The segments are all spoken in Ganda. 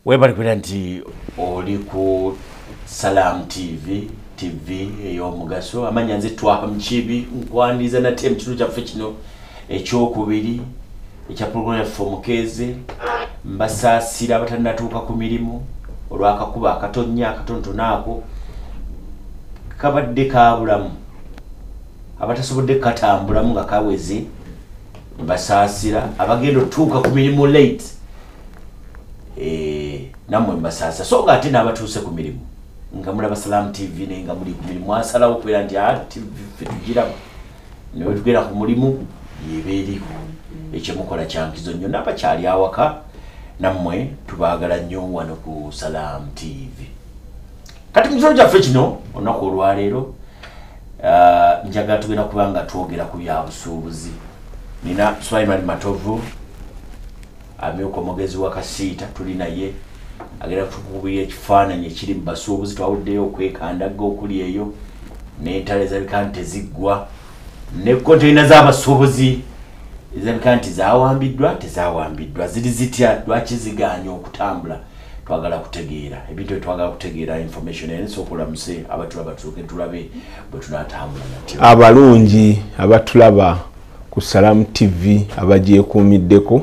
Webale kubeera nti oli ku Salam TV, TV ey'omugaso. Amanya nze Twaha Mukiibi, nkwaniriza nate mu kitundu kyaffe kino ekyokubiri ekya pulogulaamu yaffe Omukeeze. Mbasaasira abatannatuuka ku mirimu olw'akakuba akatonnya akatonotono ako kabadde kabulamu, abatasobodde katambulamu nga kaweze mbasaasira, abagenda otuuka ku mirimu late nammwe mbasaasira. So nga ate n'abatuuse ku mirimu nga mulaba Salam TV naye nga muli ku mirimu mwasalawo okubeera nti TV ffe tugiraba, naye tugenda ku mulimu yeba eriko ekyemukola kyankizo nnyo. N'abakyali awaka nammwe tubaagala nnyo wano ku Salam TV. Kati mu kitundu kyaffe kino olunaku olwaleero njagala tugenda kuba nga twogera ku bya busuubuzi. Nina Sulaiman Matovu amyuka omwogezi wa Kasiita, tuli naye agenda kutukubira ekifaananyi ekiri mu basuubuzi. Twawuddeyo okwekandagga okuli eyo n'entalo ezirabika nti teziggwa, ne konteyina z'abasuubuzi ezirabika nti zaawambiddwa tezawambiddwa, ziri zitya, lwaki zigaanye okutambula? Twagala kutegeera ebintu, twagala kutegeera information. Era nsooka olamuse abatulaba tutuuke tulabe bwe tunaatambula natyo. Abalungi abatulaba ku Salam TV abagyekuumiddeko,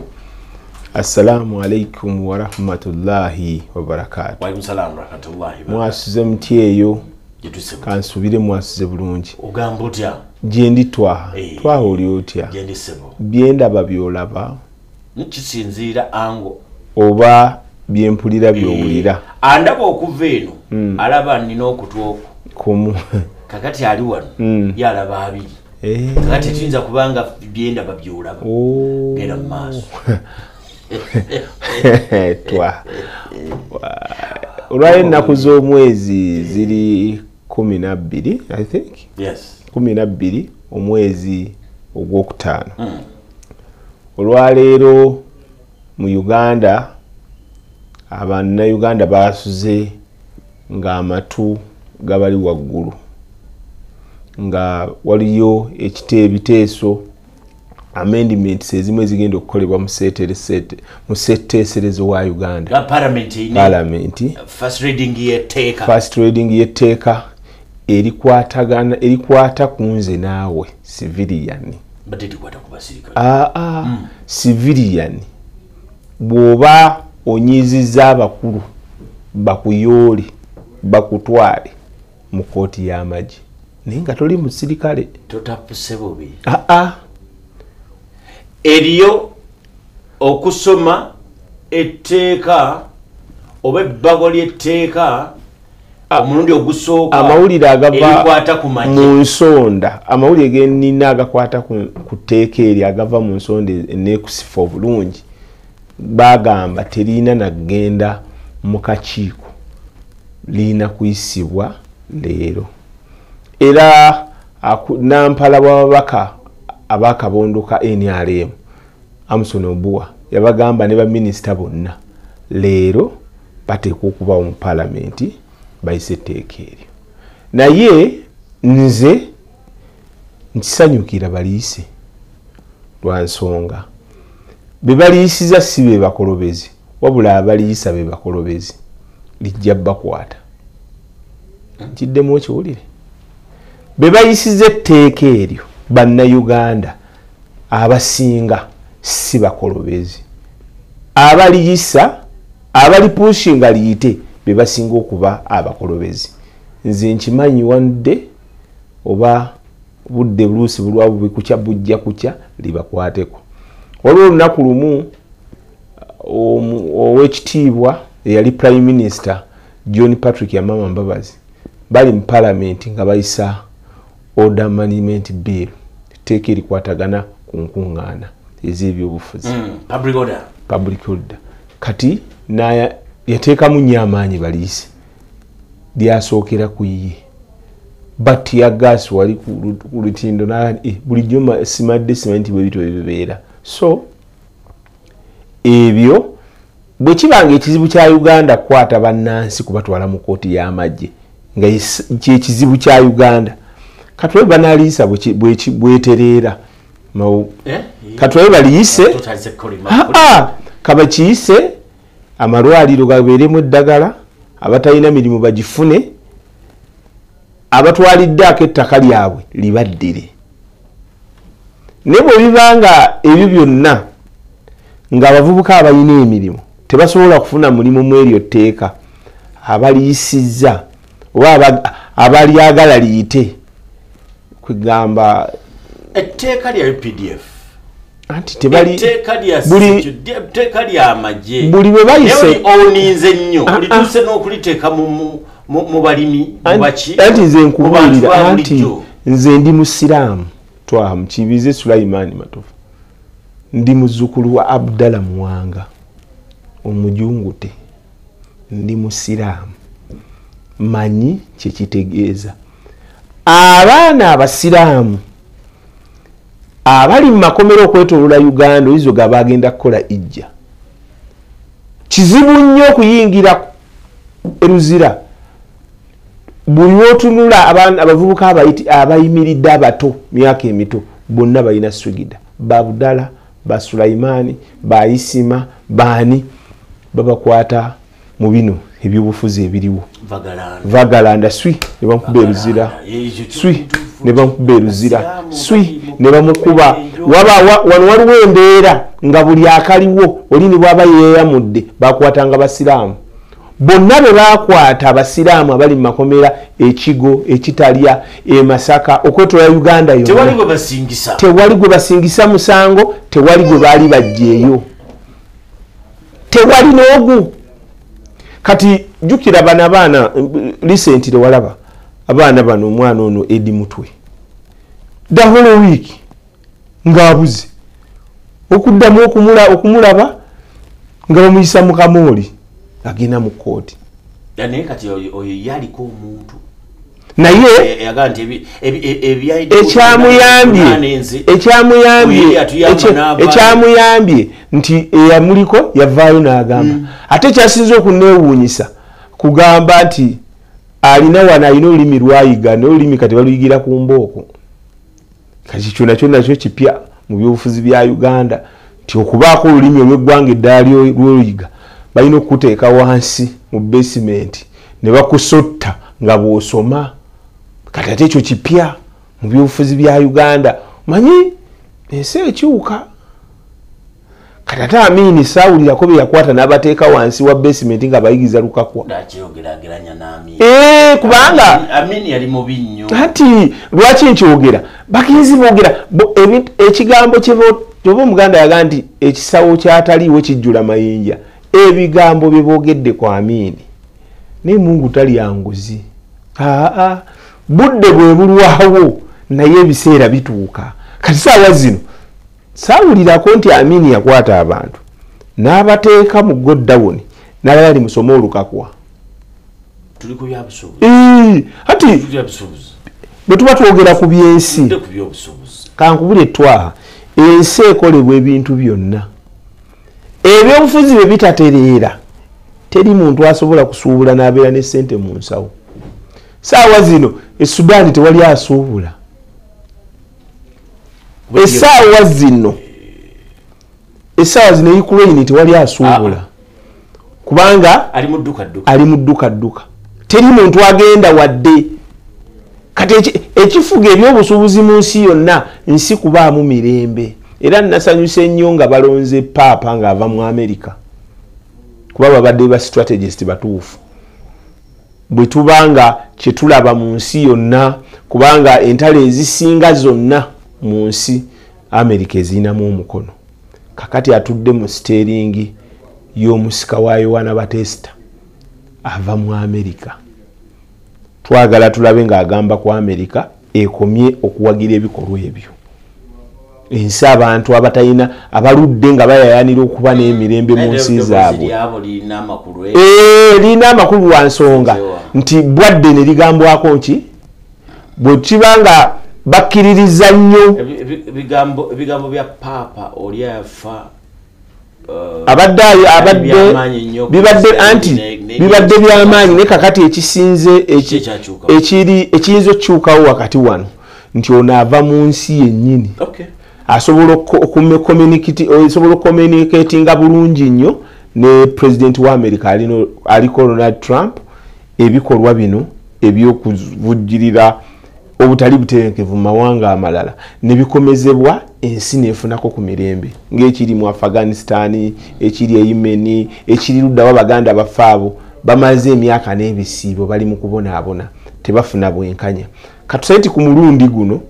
assalamu alaikum warahmatullahi wabarakatu. Waalaikum salaam warahmatullahi. Mwasuze muti eyo? Gyetuse. Kansubire mwasuze bulungi. Ogamba otya? Gyendi Twaha. Twaha, oli otya? Gyendi ssebo. Byendaba byolaba? Kisinziira ango. Oba byempulira byowulira? Andaba okuva eno alaba nina okutu okwo kumu. Kakati ali wano ye alaba abiri. Kakati tuyinza kubanga byendaba byolaba. Oh. Genda mu maaso. Twa olwayo ennaku z'omwezi ziri 12, I think. Yes. 12 omwezi ogwokutaano. Olwaleero mu Uganda abannayuganda basuze ng'amatu gabali waggulu, nga waliyo ebiteeso, amendments ezimu ezigenda okukolebwa mu ssetteeserezo wa Uganda. Nga parliament erina Parliament first reading y'etteeka. First reading y'etteeka erikwatagana, erikwata ku nze naawe civilian. Badde tikwata ku basirikale. Aa, civilian bw'oba onyiizizza abakulu bakuyoole bakutwale mu kooti y'amagye naye nga toli musirikale. Totapuse bubi. Aa. Eriyo okusoma etteeka oba ebbago ly'etteeka omulundi ogusooka amawulire agava erikwata ku magye. Mu nsonda, amawulire genina agakwata ku tteeka eryo agava mu nsonda eneekusifa obulungi, bagamba terina nagenda mu kakiiko, lirina kuyisibwa leero. Era nampala w'ababaka abakabondo ka NRM Amson Obua yabagamba ne baminisita bonna leero bateekwa okubawo mu paalamenti bayise etteeka eryo. Naye nze nkisanyukira baliyise lwa nsonga be baliyisiza si be bakolobezi, wabula abaliyisa be bakolobezi, lijja bakwata. Nkiddemu okiwulire, be bayisiza etteeka eryo bannayuganda abasinga si bakolobezi, abaliyisa abalipushinga liyite be basinga okuba abakolobezi. Nze nkimanyi one day oba budde buluusi bulwa bubi kukya bujja kukya libakwateko. Waliwo olunaku lumu owekitiibwa eyali Prime Minister John Patrick Amama Mbabazi bali mu parliament nga bayisa Order Management Bill, etteeka erikwatagana ku nkuŋŋaana ez'ebyobufuzi. Public order. Public order. Kati yateekamu nnyo amaanyi baliyise, lyasookera ku ye but teargas wali ku lutindo bulijjo simadde simanyi nti bwe bityo bwe bibeera. So ebyo bwe kibanga ekizibu kya Uganda kukwata bannansi kubatwala mu kooti y'amagye nga kyekizibu kya Uganda, katulabe banaliisa bwetereera. Eh? Katulabe baliyise. Totalize kukolima. Aa, kabakiyise. Amalwaliro gabeeremu eddagala, abatalina mirimu bagifune, abatwaliddeako ettaka lyabwe libaddire. Naye bwe bibanga ebyo byonna ng'abavubuka abalina emirimu tebasobola kufuna mulimu mu eryo tteeka, abaliyisizza oba abalyagala liyite, kwegamba etteeka lya UPDF anti tebali etteeka lya magye buli bwe bayise oninze nnyo olituuse n'okuliteeka mu balimi mu baki. Anti nze nkubuulira, anti nze ndi musiraamu, Twaha Mukibize Sulaiman Matovu, ndi muzzukulu wa Abdallah Muwanga omujungute, ndi musiraamu, manyi kyekitegeeza. Abaana abasiraamu abali mu makomero okwetooloola Uganda oyinza ogamba bagenda kukola ijja. Kizibu nnyo okuyingira eruzira. Buli lw'otunula abavubuka abayimiridde abato myaka emito bonna balina swigida, Babudala, ba Sulaimani, ba Isima, baani babakwata mu bino ebyobufuzi ebiriwo. Vagalanda swi ne bamukuba eruzira, swi ne bamukuba eruzira, swi ne bamukuba. Wano waliwo embeera nga buli akaliwo oli ne bw'aba yeeyamudde bakwatanga basiraamu. Bonna be bakwata abasiraamu abali mu makomera Ekigo, Ekitalya, e Masaka, okwetoola Uganda yonna, tewali gwe basingisa musango, tewali gwe baali baggyeeyo, tewali n'ogu. Kati jjukira bano abaana recently walaba abaana bano, omwana ono Eddie Mutwe the whole week ng'abuze, okuddamu okumulaba nga bamuyisa mu kamooli agenda mu kkooti. Naye kati oyo yaliko omuntu naye ekyamuyambye nti eyamuliko yavaayo n'agamba. Ate ekyasinze okunneewuunyisa kugamba nti alina wano alina olulimi lwayiga, naye olulimi kati baluyigira ku mbooko. Kati kyo nakyo nakyo kipya mu byobufuzi bya Uganda nti okubaako olulimi olw'eggwanga eddala lw'oluyiga balina okukuteeka wansi mu basement ne bakusotta nga bw'osoma. Kati ate ekyo kipya mu byobufuzi bya Uganda. Manyi ensi ekyuka. Kati ate Amini saawulirako bye yakwata n'abateeka wansi wa basement nga bayigiza lukakwa. Kubanga Amini yali mubi nnyo. Ati lwaki nkyogera? Bakinzi boogera ekigambo kyoba Omuganda yaga nti ekisawo kyataliiwo kijjula mayinja. Ebigambo bye boogedde ku Amini, naye Mungu talya nguzi. Budde bwe bulwawo naye ebiseera bituuka. Kati saawa zino saawulirako nti Amini yakwata abantu n'abateeka mu godown n'abalali musome olukakwa. Tuli ku byabusuubuzi. Ati bwe tuba twogera ku byensi, kankubule Twaha, ensi ekolebwa ebintu byonna. Ebyobufuzi bwe bitatereera, teri muntu asobola kusuubula n'abeera ne ssente mu nsawo. Saawa zino e Sudan tewali asuubula. Essaawa zino Ukraine tewali asuubula, kubanga ali mu dduka dduka, teri muntu agenda wadde. Kati ekifuga ebyobusuubuzi mu nsi yonna nsi kubaamu mirembe. Era nasanyuse nnyo nga balonze paapa ng'ava mu Amerika, kuba babadde ba strategist batuufu. Bwe tubanga kye tulaba mu nsi yonna, kubanga entalo ezisinga zonna mu nsi Amerika ezirinamu omukono. Kakati atudde mu siteeringi y'omusika wa Yowana Batista ava mu Amerika. Twagala tulabe ng'agamba ku Amerika ekomye okuwagira ebikolwa ebyo. Ensi abantu abatalina abaludde nga bayayanira okuba n'emirembe mu nsi zaabwe. Lirina amakulu lwa nsonga nti bwadde ne ligambwako nki bwe kiba nga bakkiririza nnyo ebigambo bya Paapa oli yafa abadde bibadde anti bibadde by'amaanyi. Ne kakati ekisinze ekiri ekiyinza okukyukawo wakati wano nti ono ava mu nsi yennyini. Asobola okucommunicatinga bulungi nnyo Ne president wa America aliko Donald Trump, ebikolwa bino ebyokuvujjirira obutali butebenkevu mu mawanga amalala ne bikomezebwa, ensi neefunako ku mirembe, ng'ekiri mu Afghanistan, ekiri e Yemen, ekiri ludda w'Abaganda baffe abo bamaze emyaka n'ebisiibo bali mu kubonaabona, tebafuna bwenkanya. Katusabe nti ku mulundi guno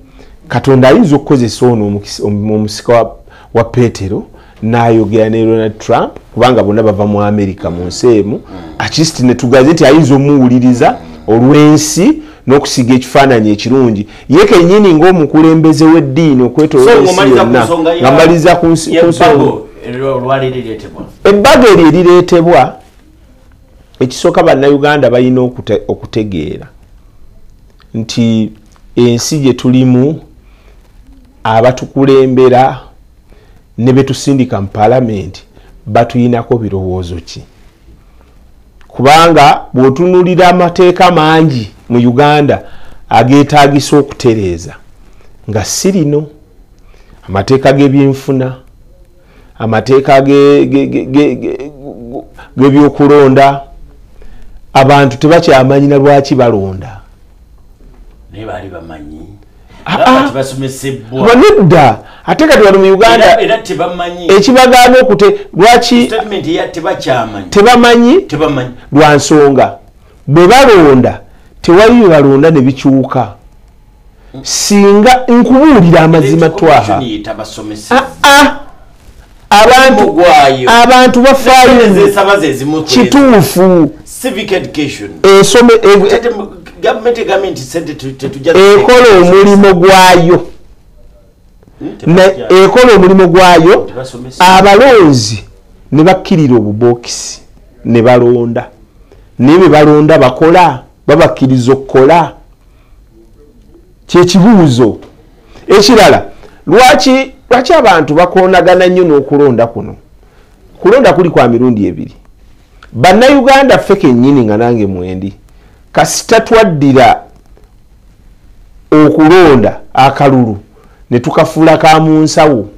Katonda ayinza okukozesa ono omusika wa Petero n'ayogera ne Donald Trump, kubanga bonna bava mu America mu nsi emu, at least ne tugaze nti ayinza omuwuliriza olw'ensi n'okusiga ekifaananyi ekirungi ye kennyini ng'omukulembeze w'eddiini okwetooloola ensi yonna. Nga mmaliriza ku nsonga ebbago eryo erireetebwa, ekisooka Bannayuganda balina okutegeera nti ensi gye tulimu abatukulembera ne betusindika mu paalamenti batuyinako birowoozo ki, kubanga bw'otunuulira amateeka mangi mu Uganda ageetaagisa okutereeza nga si lino, amateeka g'ebyenfuna, amateeka g'ebyokulonda, abantu tebakyamanyi na lwaki balonda. Naye baali bamanyi, tebasomesebwa nedda. Ate kati wano mu Uganda era tebamanyi ekibagaana okute lwaki statement ya tebakyamanyi, tebamanyi lwa nsonga bwe balonda tewali bye balonda ne bikyuka. Singa nkubuulira amazima Twaha, abantu bafaayo kituufu. Ekola omulimu gwayo, ekola omulimu gwayo, abalonzi ne bakkirira obubookisi ne balonda, naye bye balonda bakola, babakkiriza okukola. Kyekibuuzo ekirala, lwaki abantu bakoonagana nnyo n'okulonda kuno? Kulonda kuli kwa mirundi ebiri. Bannayuganda ffe kennyini nga nange mwendi, kasita twaddira okulonda akalulu ne tukafuula ka mu nsawo,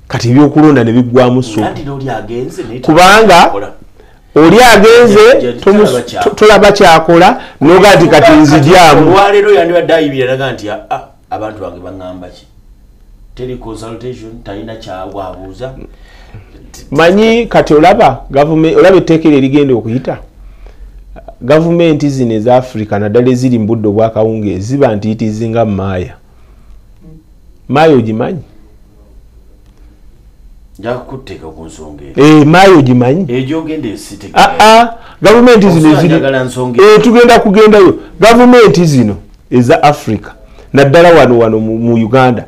kati ebyokulonda ne biggwamu ssuubi, kubanga oli agenze tolaba kyakola noga nti kati nzijaamu. Olwaleero yandibadde ayibira naga nti abantu bange baŋŋamba ki, teri consultation, talina kyabwabuuza. Manyi kati olaba gavumenti, olaba etteeka eryo erigenda okuyita, gavumenti zino eza Africa naddala eziri mu budde obwakawungeezi ziba ntiitiizi nga maaya. Maaya ogimanyi? Nja kukuteeka ku nsonga eyo. Maaya ogimanyi? Egyogenda esitegeera. Gavumenti zino eziri tugenda kugendayo. Gavumenti zino eza Africa naddala wano mu Uganda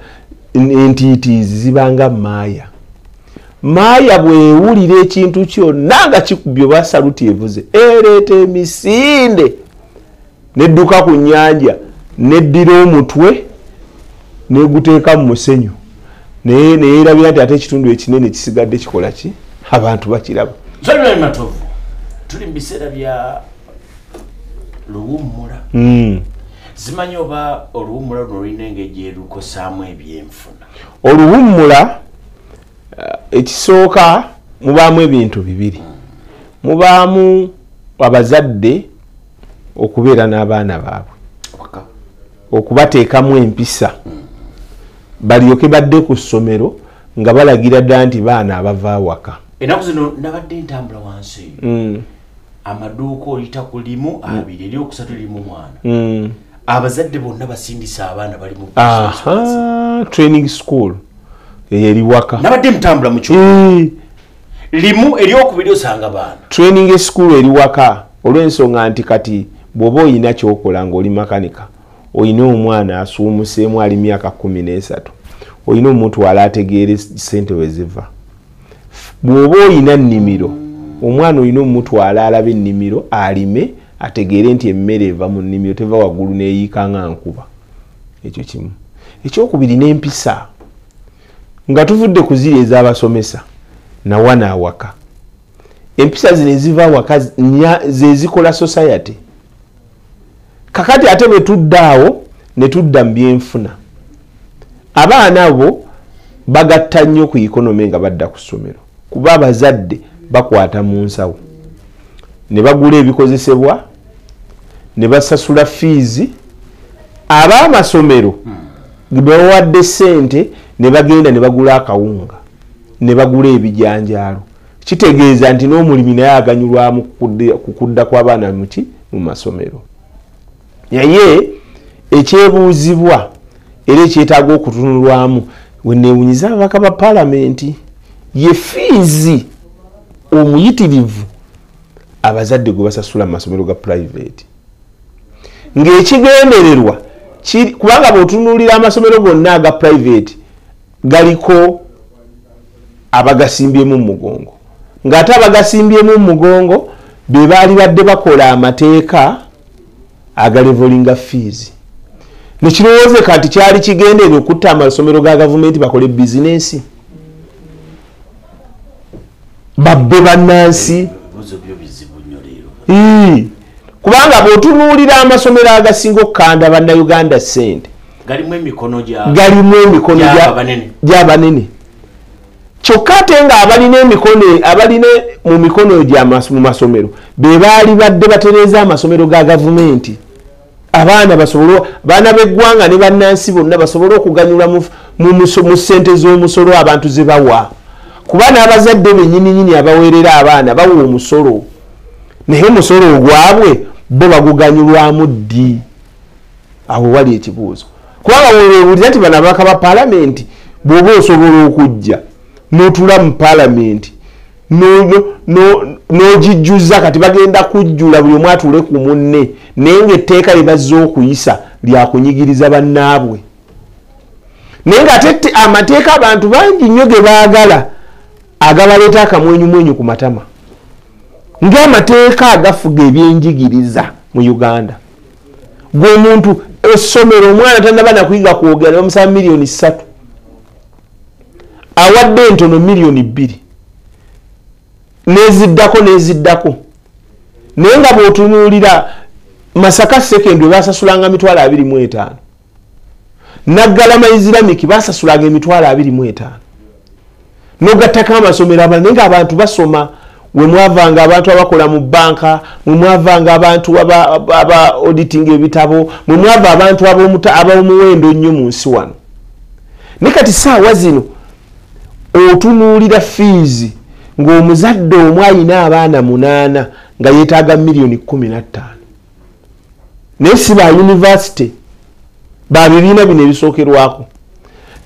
entiitiizi zibanga maaya. Maaya bwewulira ekintu kyonna nga kikubye oba saluti evuze, ereeta emisinde nedduka ku nnyanja neddira omutwe neguteeka mu musenyu, naye neyerabira nti ate ekitundu ekinene kisigadde kikola ki, abantu bakiraba. Matovu, tuli mu biseera bya luwummula. Simanyi oba oluwummula luno lulina engeri gyerukosaamu ebyenfuna. Oluwummula ekisooka mubaamu ebintu bibiri. Mubaamu abazadde okubeera n'abaana baabwe, okubateekamu empisa balyoke badde ku ssomero nga balagira ddala nti baana abava awaka. Ennaku zino nabadde ntambula wansi eyo, amaduuka oyita ku limu abiri eryokusatu lirimu mwana, abazadde bonna basindisa abaana bali mu training school eri waka. Nabadde mutambula mu kibuga limu eryokubiri osanga baana training school eri waka, olw'ensonga nti kati bw'oba oyina kyokola ng'oli makanika, oyina omwana asuumuseemu ali myaka 13, oyina omutwala ategeere ssente we ziva. Bw'oba oyina nnimiro, omwana oyina omutwala alaba ennimiro alime ategeere nti emmere eva mu nnimiro teva waggulu neeyiika nga nkuba. Ekyo kimu. Ekyokubiri n'empisa, nga tuvudde ku ziri ez'abasomesa nawana awaka, empisa zino eziva awaka ze zikola society. Kakati ate bwe tudda awo ne tudda mu byenfuna, abaana abo bagatta nnyo ku economy nga badda ku ssomero, Kuba abazadde bakwata mu nsawo ne bagula ebikozesebwa ne basasula fiizi, ab'amasomero bawadde ssente ne bagenda ne bagula akawunga ne bagula ebijanjaalo. Kitegeeza nti n'omulimi naye aganyulwamu ku kudda kw'abaana mu masomero. Naye ekyebuuzibwa era ekyetaaga okutunulwamu, weneewunyiza ababaka ba paalamenti, ye fiizi omuyitirivu abazadde gwe basasula mu masomero ga private, ng'ekigendererwa kubanga bw'otunuulira amasomero gonna aga private galiko abagasimbyemu mugongo, ng'ate abagasimbyemu mugongo be baali badde bakola amateeka agalevolinga fees. Nekirowoozeka nti kyali kigendererwa okutta amasomero ga gavumenti bakole bizinensi, babbe bannansi. Kubanga bw'otunuulira amasomero agasinga okukanda bannayuganda ssente galimu emikono gy'abanene, kyokka ate nga abalina abalina mu mikono mu masomero be baali badde batereeza amasomero ga gavumenti, abaana basobole, abaana b'eggwanga ne bannansi bonna basobole okuganyulwa mu ssente z'omusolo abantu ze bawa. Kuba n'abazadde bennyininyini abaweerera abaana bawa omusolo, naye omusolo ogwabwe bo baguganyulwamu ddi? Awo wali ekibuuzo. Kubanga weewulira nti bano ababaka ba paalamenti bw'oba osobola okujja n'otuula mu paalamenti n'ogijjuza, kati bagenda kujjula buli omu atuule ku munne, naye ng'etteeka lye bazze okuyisa lyakunyigiriza bannaabwe. Naye ng'ate amateeka abantu bangi nnyo ge baagala agabaleeta akamwenyumwenyu ku matama, ng'amateeka agafuga ebyenjigiriza mu Uganda. Gwe omuntu essomero omwana tannaba na kuyiga kwogera ne bamusaba 3 million, awadde entono 2 million, n'eziddako n'eziddako. Naye nga bw'otunuulira Masaka Secondary basasulanga 25,000, Naggalama Islamic basasulanga 25,000, n'ogattako amasomero abalala, naye ng'abantu basoma. We mwavanga abantu abakola mu banka, mwe mwavanga abantu aba auditing ebitabo, mwe mwava abantu ab'omuwendo ennyo mu nsi wano. Ne kati saawa zino otunuulira fiizi ng'omuzadde omu ayina abaana 8 nga yeetaaga 15 million, naye si ba university, ba bibiina bino ebisookerwako.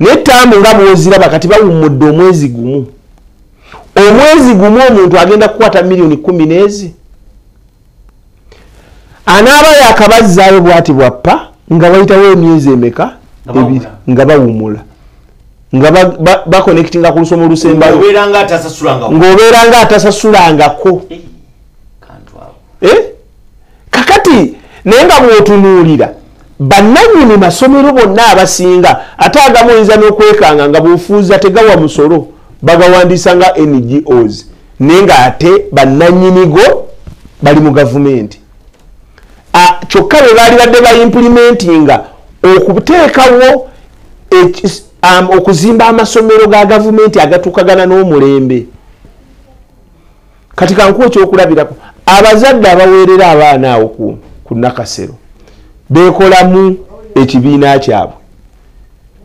Naye ttaamu nga bw'oziraba kati bawummudde omwezi gumu, omwezi gumu omuntu agenda kukwata 10 million n'ezi anaaba yakabazzaayo bw'ati bwappa, nga wayitawo emyezi emeka? Ebiri, nga bawummula, nga baconnectinga ku lusoma olusembayo, ng'obeera nga atasasulangako. Kakati naye nga bw'otunuulira bannannyini masomero bonna abasinga, ate agamu oyinza n'okwekanga nga bw'ofuuza tegawa musolo, bagawandiisa nga NGOs, naye ng'ate bannannyinigo bali mu gavumenti. Kyokka bwe baali badde baimplementinga okuteekawo okuzimba amasomero ga gavumenti agatuukagana n'omulembe. Kati kankuwa ekyokulabirako, abazadde abaweerera abaana awo ku Nakasero beekolamu ekibiina kyabwe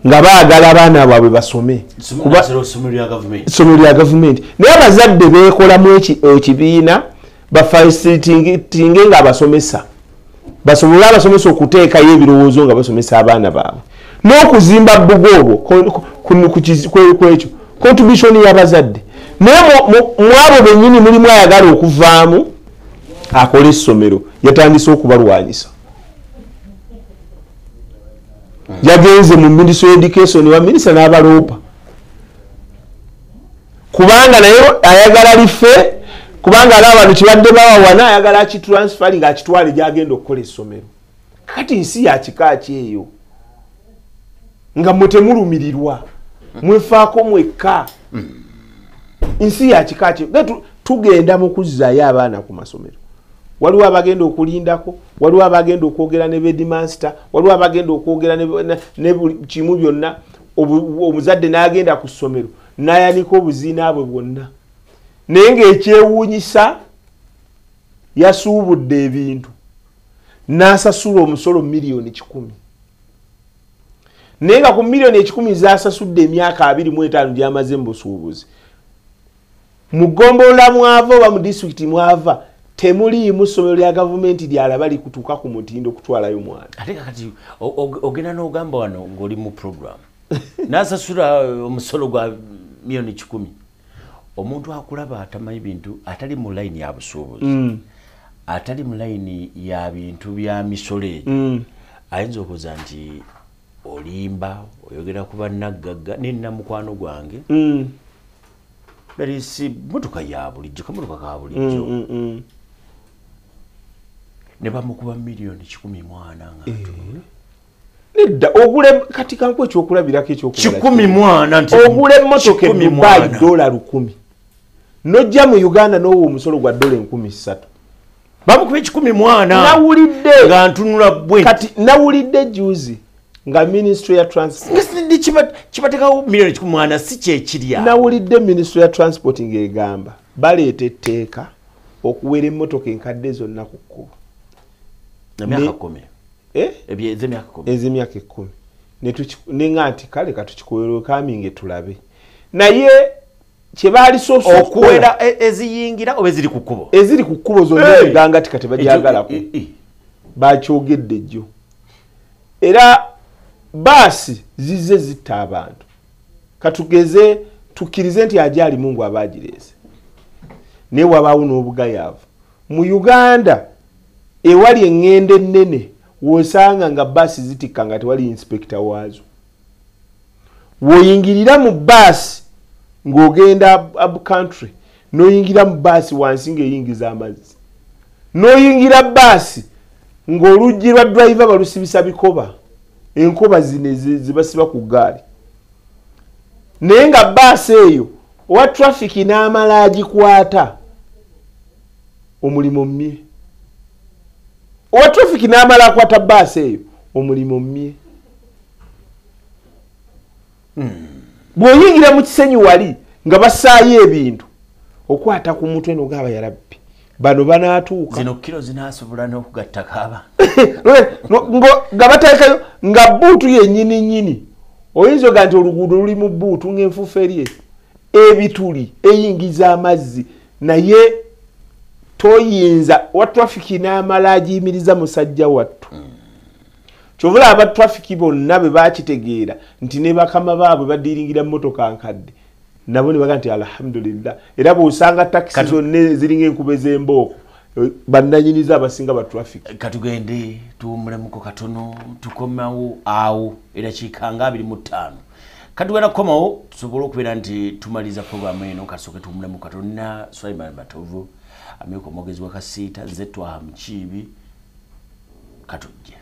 nga baagala abaana baabwe basome ssomero lya gavumenti, naye abazadde beekolamu ekibiina bafacilitatinge nga abasomesa basobole abasomesa okuteekayo ebirowoozo nga basomesa abaana baabwe n'okuzimba bbugo obwo kwekyo contribution y'abazadde. Naye mu abo bennyini mulimu ayagala okuvaamu akole essomero, yatandise okubalwanyisa, yagenze mu Ministry of Education wa minisita n'abaloopa, kubanga naye ayagala life, kubanga alaba bano kibadde bawawana, ayagala akitransferi ng'akitwale gyagenda okukola essomero. Kati nsi yakika ki eyo nga mwe temulumirirwa, mwefaako mwekka? Nsi yakika ki? Tugenda mu kuzzaayo abaana ku masomero, waliwo abagenda okulindako, waliwo abagenda okwogera ne headmaster, waliwo abagenda okwogera ne buli kimu byonna. Omuzadde n'agenda ku ssomero n'ayanika obuziina bwe bwonna. Naye ng'ekyewuunyisa yasuubudde ebintu n'asasula omusolo 100,000,000. Naye nga ku 100,000,000 zasasudde emyaka 25 gy'amaze mu busuubuzi. Mu ggombolola mwava oba mu disitulikiti mwava temuliimu ssomero lya gavumenti lyalaba likutuuka ku mutindo okutwalayo mwana. Ate kakati ogenda n'ogamba wano ng'oli mu program n'asasula omusolo gwa 100,000,000. Omuntu akulaba atamanyi bintu, atali mu layini ya busuubuzi, atali mu layini ya bintu bya misolo egyo, ayinza okuza nti olimba, oyogera ku bannaggagga. Nenna mukwano gwange si motoka ya bulijjo, kamotoka ka bulijjo, ne bamukuba 104,000,000 nga nedda ogule. Kati kanku ekyokulabirako ekyokulabira nti ogule emmotoka e Dubai $1,000, nojja mu Uganda n'owa omusolo gwa $3,000. Bamukuba 104,000. Nawulidde nga ntunula bwe kati nawulidde juzi nga Ministry ya Transport kibateekawo 104,000,000 si kyekirya. Nawulidde Ministry ya Transport ng'egamba baleeta etteeka okuwera emmotoka enkadde zonna ku kkubo. Emyaka 10. Ez'emyaka 10. Nenga nti kale katukikuwera kaminge tulabe. Naye kye baalisoose okuwera eziyingira oba eziri ku kkubo? Eziri ku kkubo zonna eganga ti kati bagyagalako. Bakyogedde jjo. Era baasi zizze zitta abantu. Katugeze tukkirize nti ajaali Mungu abaagireese. Naye wabaawo n'obugayaavu. Mu Uganda ewali eŋŋendo ennene w'osanga nga baasi zitikka nga tewali inspector waazo. W'oyingirira mu baasi ng'ogenda up country, n'oyingira mu baasi wansi ng'eyingiza amazzi. N'oyingira baasi ng'oluggi lwa driver balusibisa bikoba. Enkoba zino zibasiba ku ggaali. Naye nga baasi eyo owa traffic n'amala agikwata omulimu mmye. Owa traffic n'amala akwata baasi eyo omulimu mmye. Bw'oyingira mu kisenyi wali nga bassaayo ebintu okwata ku mutwe n'ogamba ya Rabbi bano banaatuuka. Zino kiro zinaasobola n'okugattako abantu. Nga bateekayo nga bbuutu yennyini nnyini. Oyinza oga nti oluguudo luli mu bbuutu ng'enfuufu eri ebituli eyingiza amazzi, naye toyinza wa traffic n'amala agiyimiriza musajja wattu. Kyova aba traffic bonna bwe bakitegeera nti ne bakama baabwe badiringira mmotoka nkadde, nabo ne baga nti alhamdulillah. Era bw'osanga takisi zonna eziringa enkuba ez'embooko bannannyinizo abasinga ba traffic. Katugende tuwummulemuko katono, tukomawo awo eddakiika nga 25. Katugenda kukomawo tusobole okubeera nti tumaliza puroguramu eno. Kasooke tuwummulemu katono na Sulaiman Matovu amyuka omwogezi wa Kasiita, nze Twaha Mukiibi. Katujje.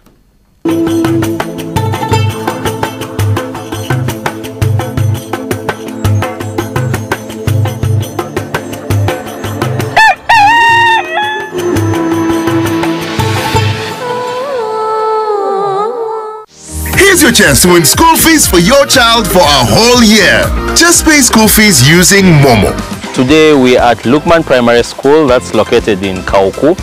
Here's your chance to win school fees for your child for a whole year. Just pay school fees using Momo. Today we are at Lukman Primary School, that's located in Kauku,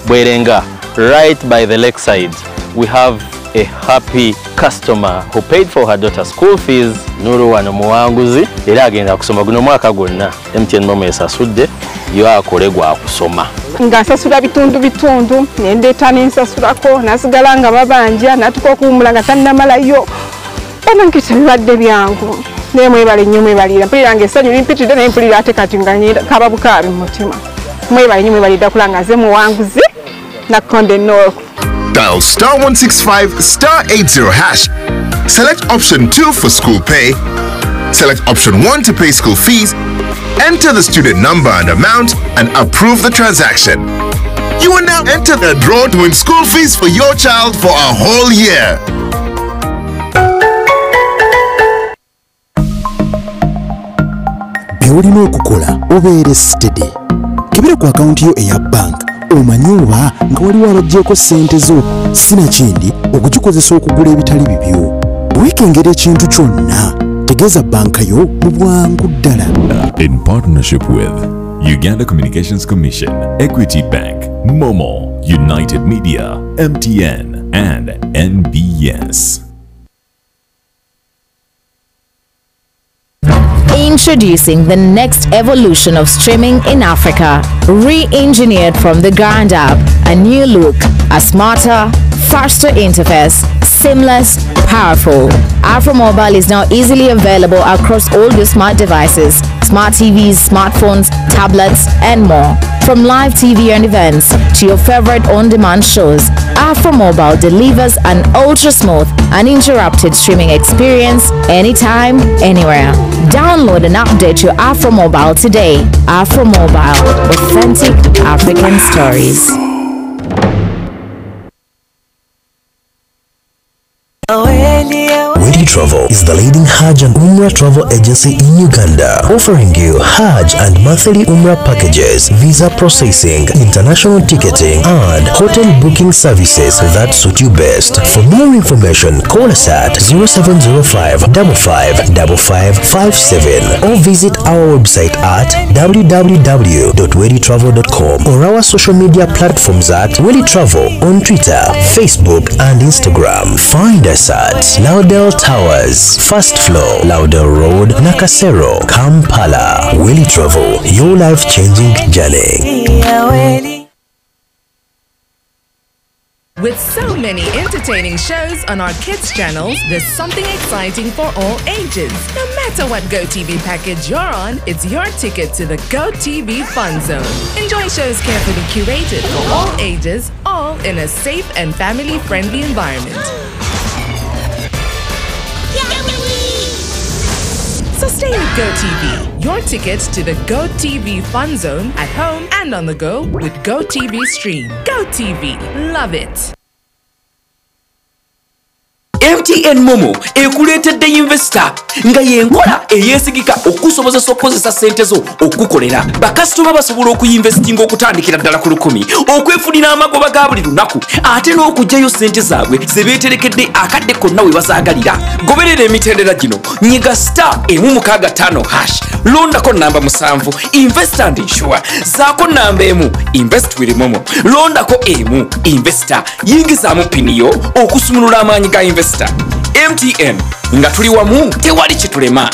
Bwerenga, right by the lakeside. We have a happy customer who paid for her daughter's school fees. Nuru wano muwanguzi era agenda kusoma guno mwaka gwonna. MTN Momo esasudde yo akole gwa kusoma. Nga nsasula bitundu bitundu, nendeeta nensasulako, nasigala nga babanja, natuka okuwummula nga tannamalayo. Bannange tebibadde byangu. Naye mwebale nnyo mwebalira. Mpulira ng'essanyu limpitiridde naye mpulira ate kati nga kaba bukaabi mu mutima. Mwebale nnyo mwebalira kulaba nga nze muwanguzi na Konde North. Dial star 165 star 80 hash. Select option 2 for school pay. Select option 1 to pay school fees. Enter the student number and amount and approve the transaction. You will now enter the draw to win school fees for your child for a whole year. By'olina okukola obeere steady. Kebera ku akawunti yo eya bank omanye oba nga waliwo abaggyeko ssente zo, sinakindi okugikozesa okugula ebitali bibyo. Weekengera ekintu kyonna, tegeeza banka yo mu bwangu ddala. In partnership with Uganda Communications Commission, Equity Bank, Momo, United Media, MTN, and NBS. Introducing the next evolution of streaming in Africa. Re-engineered from the ground up. A new look, a smarter, faster interface, seamless, powerful. Afromobile is now easily available across all your smart devices, smart TVs, smartphones, tablets, and more. From live TV and events to your favorite on-demand shows, Afromobile delivers an ultra-smooth, uninterrupted streaming experience anytime, anywhere. Download and update your Afromobile today. Afromobile, authentic African stories. Wedi Travel is the leading Hajj and Umrah travel agency in Uganda, offering you Hajj and monthly Umrah packages, visa processing, international ticketing, and hotel booking services that suit you best. For more information, call us at 0705 555557 or visit our website at www.weditravel.com or our social media platforms at Wedi Travel on Twitter, Facebook, and Instagram. Find us at Laudel Towers, first floor, Laudel Road, Nakasero, Kampala. Willy Travel, your life-changing journey. With so many entertaining shows on our kids' channels, there's something exciting for all ages. No matter what GoTV package you're on, it's your ticket to the GoTV Fun Zone. Enjoy shows carefully curated for all ages, all in a safe and family-friendly environment. So stay with GoTV, your ticket to the GoTV Fun Zone at home and on the go with GoTV Stream. GoTV, love it. MTN Momo ekuleetedde investor nga yenkola eyeesigika okusobozesa okukozesa ssente zo okukukolera. Bakasitoma basobola okuyinvestinga okutandikira ddala ku 1000 okwefunira amagoba ga buli lunaku ate n'okugyayo ssente zaabwe ze beeterekedde akadde konna we bazaagalira. Goberera emitendera gino: nyiga star 165# londako namba 7 invest and insure, zaako namba 1 invest with Momo, londako 1 investor, yingizaamu pini yo okusumulula amaanyi ga investor. MTN nga tuli wamu tewali kitulema.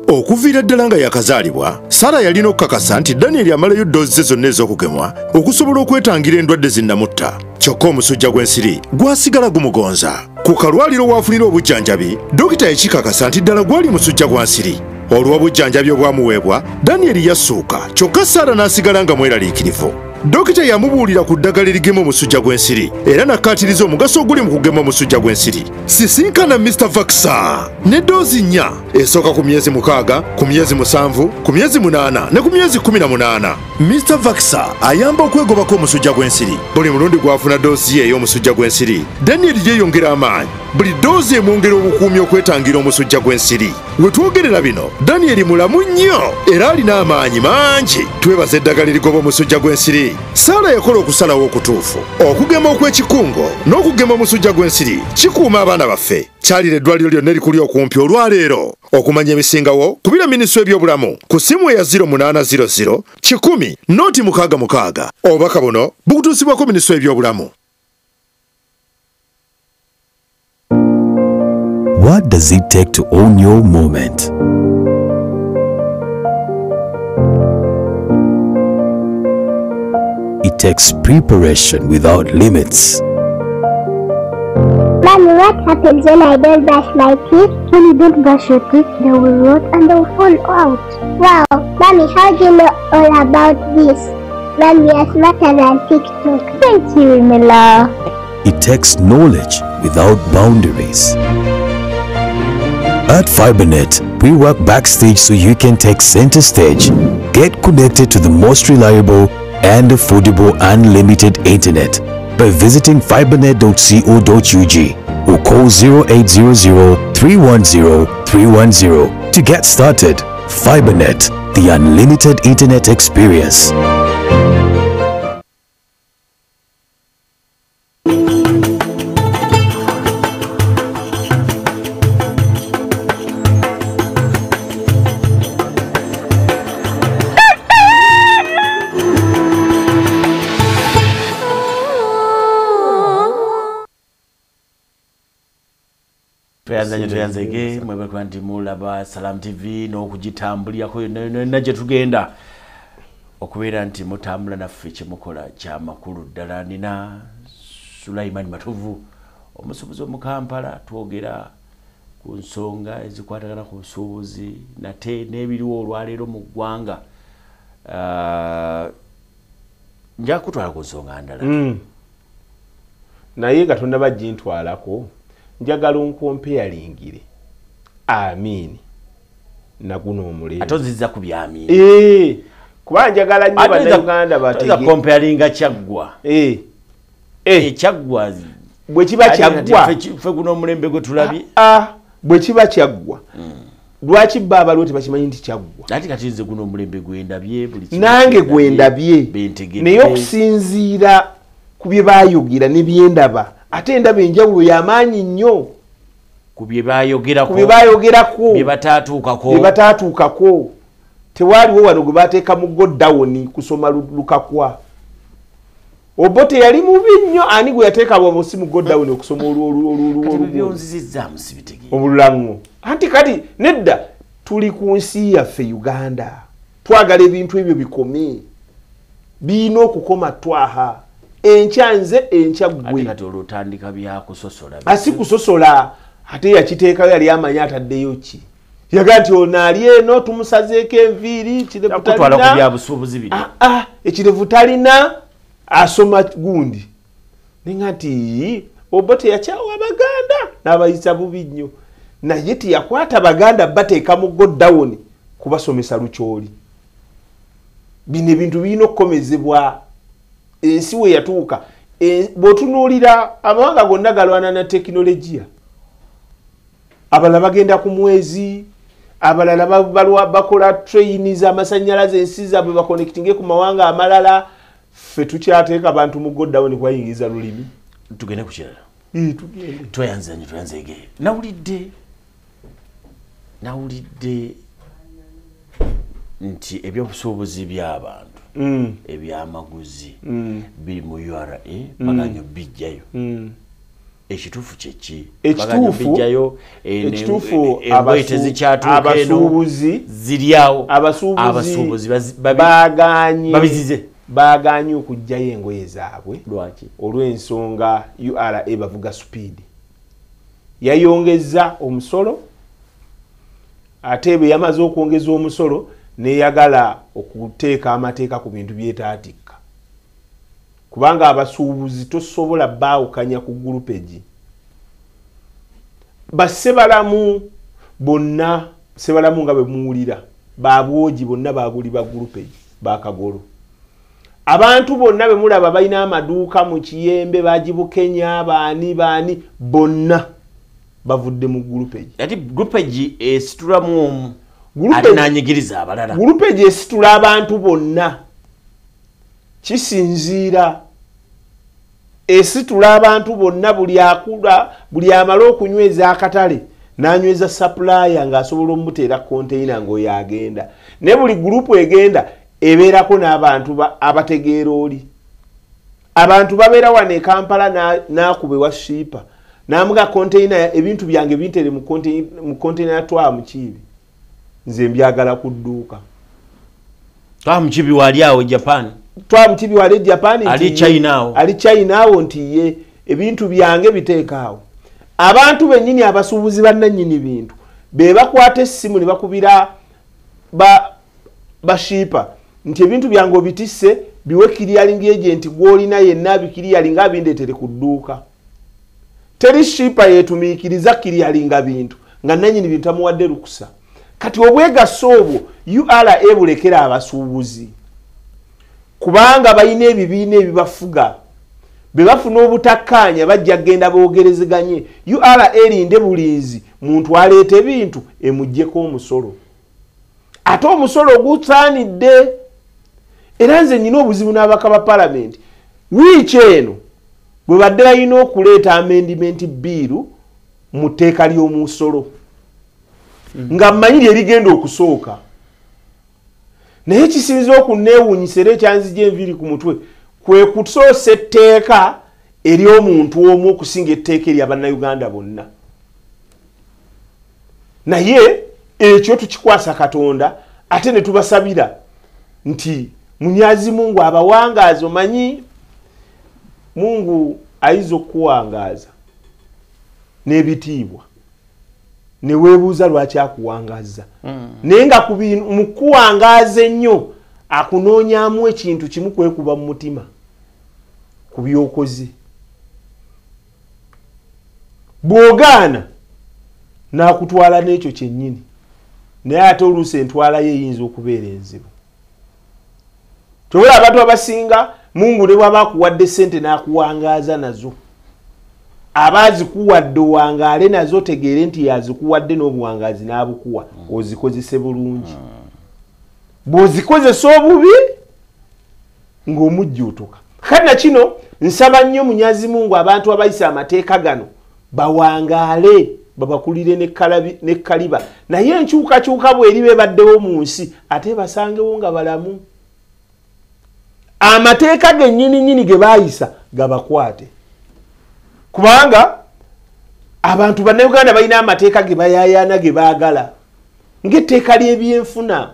Okuviira ddala nga yakazaalibwa, Sara yalina okukakasa nti Daniel amalayo ddoozi ze zonna ez'okugemwa okusobola okwetangira endwadde zinnamutta. Kyokka omusujja gw'ensiri gwasigala gumugonza. Ku kalwaliro w'afunira obujjanjabi, dokita yakikakasa nti ddala gwali musujja gwa nsiri. Olw'obujjanjabi obwamuweebwa, Daniel yassuuka, kyokka Sara n'asigala nga mweraliikirivu. Dokita yamubuulira ku ddagala erigema omusujja gw'ensiri era nakkaatiriza omugaso oguli mu kugema omusujja gw'ensiri. Sisinkana Mr. Vaxa ne ddoozi 4, esooka ku myezi 6, ku myezi 7, ku myezi 8 ne ku myezi 18. Mr. Vaxa ayamba okwegobako omusujja gw'ensiri. Buli mulundi gw'afuna ddoozi ye ey'omusujja gw'ensiri, Daniel yeeyongera amaanyi. Buli ddoozi emwongera obukuumi okwetangira omusujja gw'ensiri. We twogerera bino, Daniel mulamu nnyo era alina amaanyi mangi. Twebaza eddagala erigoba omusujja gw'ensiri. Sara yakola okusalawo okutuufu. Okugema okw'ekikungo n'okugema omusujja gw'ensiri kikuuma abaana baffe. Kyalira eddwaliro lyonna erikuli okumpi olwaleero. Okumanya ebisingawo, kubira minisitule y'ebyobulamu ku ssimu eya 0800 100 066. Obubaka buno bukutuusibwako minisitule y'ebyobulamu. What does it take to own your moment? It takes preparation without limits. Mommy, what happens when I don't brush my teeth? When you don't brush your teeth, they will rot and they will fall out. Wow, Mommy, how do you know all about this? Mommy, you're smarter than TikTok. Thank you, Mila. It takes knowledge without boundaries. At Fibernet, we work backstage so you can take center stage. Get connected to the most reliable and affordable unlimited internet by visiting fibernet.co.ug or call 0800 310 310 to get started. Fibernet, the unlimited internet experience. Tweyanzanye tweyanzege mwebale nti mulaba Salam TV n'okugitambulirako yonna yonna gye tugenda okubeera nti mutambula naffe kyemukola kyamakulu ddala. Nina Sulaiman Matovu omusuubuzi omu Kampala, twogera ku nsonga ezikwatagana ku busuubuzi nate n'ebiriwo olwaleero mu ggwanga. Nja kutwala ku nsonga ndala naye nga tonnaba gintwalako, njagala onkompeyaringire Amiini naguno omulembe. Ate ozizza ku bya Amiini? Kuba njagala nnyo Bannayuganda batege. Comparinga Kyaggwa. Kyaggwa bwe kiba Kyaggwa, ffe guno omulembe gwe tulabye. Bwe kiba Kyaggwa, lwaki bba abaliwo tebakimanyi nti Kyaggwa? Ate kati nze guno omulembe gwendabye buli nange gwendabye, naye okusinziira ku bye baayogera ne byendaba, ate endaba enjawulo y'amaanyi nnyo ku bye bayogerako, bye bataatuukako. Tewaaliwo wano gwe bateeka mu go-down kusoma lukakwa. Obote yali mubi nnyo, ani gwe yateeka si mu go-down okusoma obulaŋŋo? Anti kati nedda, tuli ku nsi yaffe Uganda, twagala ebintu ebyo bikome, birina okukoma. Twaha enkya nze enkya ggwe. Kati olwo otandika byakusosola. Asi kusosola, ate yakiteekayo yali amanyi ataddeyo ki. Yaga nti ono ali eno tumusazeeko enviiri, ekirevu talina, asoma gundi. Nenga nti Obote yakyawa Abaganda n'abayisa bubi nnyo, naye teyakwata Baganda bateeka mu go-down kubasomesa lukyoli. Bino ebintu birina okukomezebwa. Ensi we yatuuka, bw'otunuulira amawanga gonna galwana na tekinologiya. Abalala bagenda ku mwezi, abalala bakola traini z'amasannyalaze, ensi zaabwe bakonekitinge ku mawanga amalala. Ffe tukyateeka abantu mu go-down kubayingiza lulimi. Tugende ku kirala. Tweyanzanye tweyanzege. Nawulidde nti ebyobusuubuzi by'abantu ebyamaguzi biri mu URA baganya bijjayo. Ekituufu kyeki? Ekituufu abasuubuzi ziri awo, abasuubuzi baagaanye okuggyayo engoye zaabwe. Lwaki? Olw'ensonga URA bavuga supiidi, yayongeza omusolo, ate bwe yamaze okwongeza omusolo neyagala okuteeka amateeka ku bintu byetaatikka, kubanga abasuubuzi tosobola baawukanya ku gulupegi. Bassebalamu bonna, sebalamu nga bwe muwulira, babwogi bonna baguli ba gulupegi bakagolo. Abantu bonna be mulaba balina amaduuka mu Kiyembe, Bagibukenya, baani baani, bonna bavudde mu gulupegi. Ati gulupegi esitulamu omu ate n'anyigiriza abalala. Gulupegi esitula abantu bonna, kisinziira esitula abantu bonna. Buli akula, buli amala okunyweza akatale n'anyweza supplier ng'asobola omuteera container ng'oyo agenda. Naye buli gurupu egenda ebeerako n'abantu abategeera oli. Abantu babeera wano e Kampala n'akuba ewa Shipa n'amuga container, ebintu byange bintere mu container ya Twa Mukiibi, nze mbyagala ku dduuka. Twa Mukiibi wali awo Japan. Twa Mukiibi wali Japan, ali China awo. Ali China awo nti ye ebintu byange biteeka awo. Abantu bennyini abasuubuzi bannannyini bintu be bakwata essimu ne bakubira bashipa nti ebintu byange obitisse, biwe clearing agent gw'olina yenna abikiriyalinga abindeetere ku dduuka. Teri shipa yeetumiikiriza kiriyalinga bintu nga nannyini bintu amuwadde lukusa. Kati obwegasse obwo URA bulekera abasuubuzi, kubanga balina ebibiina ebibafuga. Bwe bafuna obutakkaanya bajja kugenda boogerezeganye. URA erinde bulinzi muntu aleeta ebintu emuggyeko omusolo, ate omusolo ogusaanidde. Era nze nnina obuzibu n'ababaka ba palamenti. Wiiki eno bwe badde balina okuleeta amendment bill mu tteeka ly'omusolo, nga mmanyi lye ligenda okusooka, naye kisinze okunneewuunyisa era ekyanzija enviiri ku mutwe kwe kusoosa etteeka ery'omuntu omu okusinga etteeka erya Bannayuganda bonna. Naye ekyo tukikwasa Katonda, ate ne tubasabira nti Munyazi Mungu abawangaaza. Omanyi Mungu ayinza okukuwangaaza n'ebitiibwa ne weebuuza lwaki akuwangaaza, naye nga mu kuwangaaza ennyo akunoonyaamu ekintu kimu, kwekuba mu mutima ku by'okoze. Bw'ogaana n'akutwala n'ekyo kyennyini, naye ate oluusi entwala ye eyinza okubeera enzibu. Tobula abantu abasinga Mungu ne bw'aba akuwadde ssente n'akuwangaaza nazo, aba azikuwadde owangaale nazo, tegeere nti yazikuwadde n'obuwangaazi n'abukuwa, ozikozese bulungi. Bw'ozikozesa obubi ng'omujjuutuka. Kati na kino nsaba nnyo Munyazi Mungu abantu abayisa amateeka gano bawangaale, babakulire n'ekkaliba, naye enkyukakyuka bw'eriba ebaddewo mu nsi ate basangewo nga balamu. Amateeka gennyini nnyini ge baayisa gabakwate, kubanga abantu bannayuganda balina amateeka ge bayaayaana ge baagala, ng'etteeka ly'ebyenfuna.